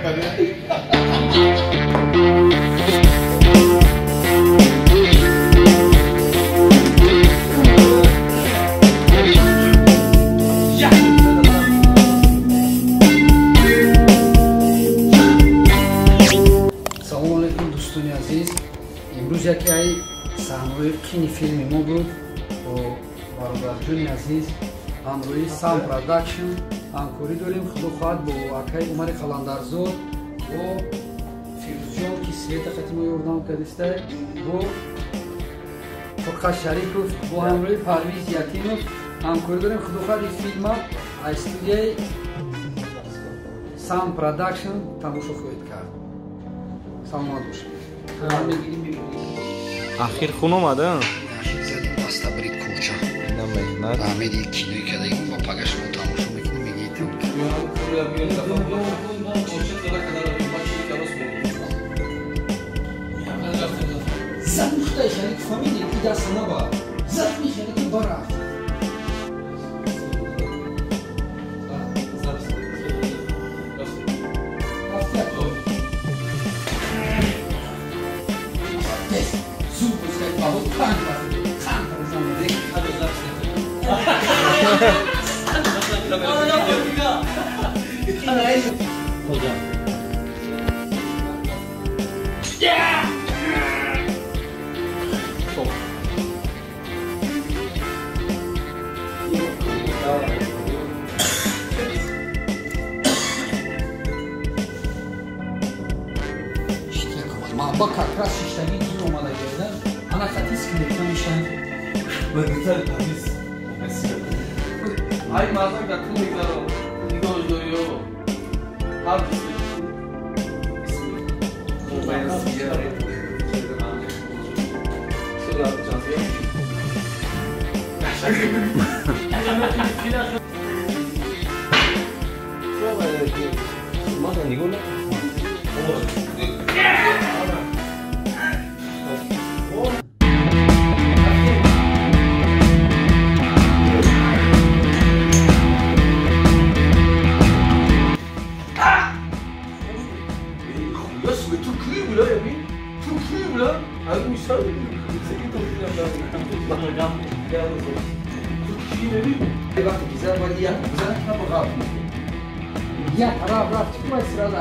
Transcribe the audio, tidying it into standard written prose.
Салом алейкум, дӯстони азиз. Имрӯз яке ай саҳнаҳои қини филми мо буд бо бародарҷони азиз ҳамроҳи Сам Продакшн ҳамкорӣ дорем. Худо хоҳад бо акаи Умари Қаландарзод, бо Фирӯзҷон, ки света хати мо ёрдам кардиста, бо Фурқат Шарипов, бо ҳамроҳи Парвиз Ятимов ҳамкорӣ дорем. Худо хоҳад ин филма аз студияи Сам Продакшн тамошо хоҳед кард. Саломат бошед. Ахир хун омада? Даста брид курча. Ина меҳнат. Амеди кинои кадаги ва пагаш мо тамошо мекунем, мегӯем. Зад мухтай хеле фамилия ки даст наба. Зад михеле ки барафт. Ба как раз шиштаги зур омада гирда. Ана хатис ки мекунам. Ай мазак дар ту мегзарам. Нигоҳ дорӣ. Ҳар Як тараф рафт, чӣ сразу.